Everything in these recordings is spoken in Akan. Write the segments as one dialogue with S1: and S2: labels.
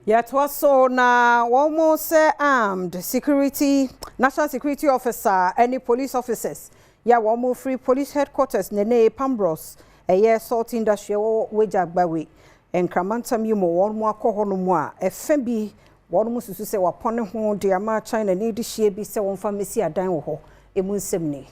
S1: Yɛtoa so na wɔn sɛ armed security, national security officer ne police officers yɛ a wɔn firi police headquarters nene Pambros, ɛyɛ salt industry wɔ Wagya Gbawe nkramantam yi mu, wɔn akɔ hɔ nom a ɛfɛ bi wɔn susu sɛ wapɔne ho de ama China ne de hyia bi sɛ wɔmfa mmɛsi adan wɔ hɔ. Emu nsɛm ni.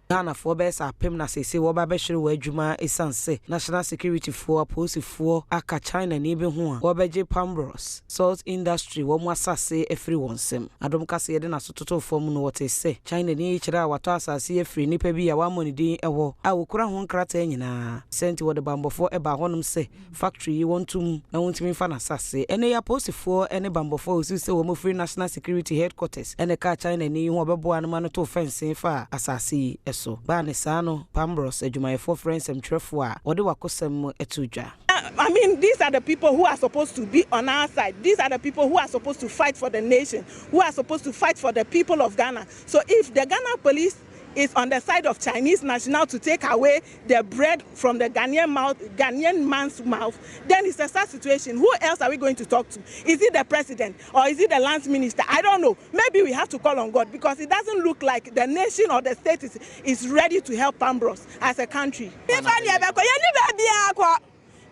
S2: Ghanafoɔ bɛyɛ sɛ 1000 na seesei wɔba bɛhwere wɔ adwuma ɛsiane sɛ national security foɔ, apolisifoɔ aka China ni bi ho a wɔbɛgye Pambros salt industry wɔn mu asase afiri wɔn nsam. Adom kasa yɛde n'aso toto fam no, wɔte sɛ China ni kyerɛ a watɔ asase afiri nnipa bi a wɔamɔ ne din ɛhɔ a wɔkura ho nkrataa nyinaa sɛ nti wɔde bambɔfoɔ ɛbaa hɔnom sɛ factory yi wɔntum na wɔntumi mfa n'asase. Ɛne yɛ apolisifoɔ ne bambɔfoɔ a wɔsi sɛ wɔn firi national security headquarters ɛne kaa China ni ho ɔbɛboa no ma no to fɛnse fa asase yi so baa ne saa no, Pambros adwumayɛfoɔ frɛ nsɛmtwerɛfoɔ a wɔde wakosɛm to dwa.
S3: I mean, these are the people who are supposed to be on our side. These are the people who are supposed to fight for the nation, who are supposed to fight for the people of Ghana. So if the Ghana police is on the side of Chinese national to take away the bread from the Ghanaian mouth, Ghanaian man's mouth, then it's a sad situation. Who else are we going to talk to? Is it the president or is it the lands minister? I don't know. Maybe we have to call on God because it doesn't look like the nation or the state is ready to help Pambros as a country.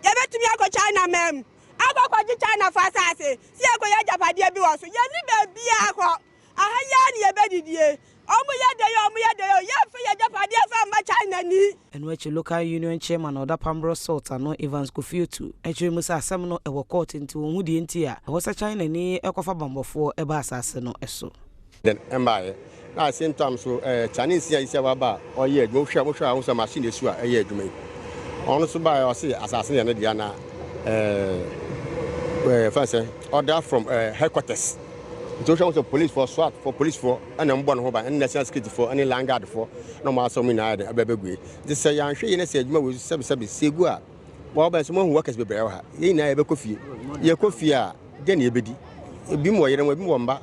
S4: Yɛbɛtumi akɔ China mɛm akɔkɔgye China fa asase si yɛkɔyɛ agyapadeɛ bi wɔ so? Yɛni baabi akɔ. Aha yɛ ne yɛbɛdidie. Ɔmo yɛ de yɛ, ɔmo yɛ de yɛ, yɛmfa yɛ agyapadeɛ fa mma China ni.
S2: Ɛno akyi, local union chairman ɔda Pambro salt ano, Evans Kofiotu, akyerɛ mu sɛ asɛm no ɛwɔ court, nti wɔn ho deɛ nti a ɛwɔ sɛ China ni ɛkɔfa bambɔfoɔ ɛba asase no ɛso.
S5: Then ɛmbaayɛ na at the same time so Chinese a yisi aba a ɔyɛ adwuma, wohwɛ a wohu sɛ machine esu a ɛyɛ adwuma yi, ɔno nso baayɛ, ɔse asase no yɛ ne dea na ɛɛ ɛɛ fɛn sɛ order from headquarters. Nti wohwɛ sɛ police foɔ, SWAT foɔ, police foɔ ɛna mbɔ ne ho ban, ɛne national security foɔ ɛne land guard foɔ na ɔmo asɔ ɔmo nyinaa yɛ de ɛbɛbɛ gu yi. Nti sɛ yɛanhwɛ yie na sɛ adwuma wɔ sɛbisɛbi sɛ egu a, wɔn bɛn so mo ahu workers bebree wɔ ha. Yɛn nyinaa yɛbɛkɔ fie. Yɛkɔ fie a, deɛ na yɛbɛdi? Ebi mu wɔ yere mu, ebi mu wɔ mba,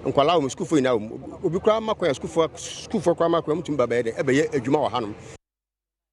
S5: nkwalaa wɔ mu, sukuufoɔ nyinaa wɔ mu. Obi koraa ma kwan a sukuufoɔ koraa ma kwan mu tumi ba bɛyɛ dɛ ɛbɛyɛ adwuma wɔ hanom.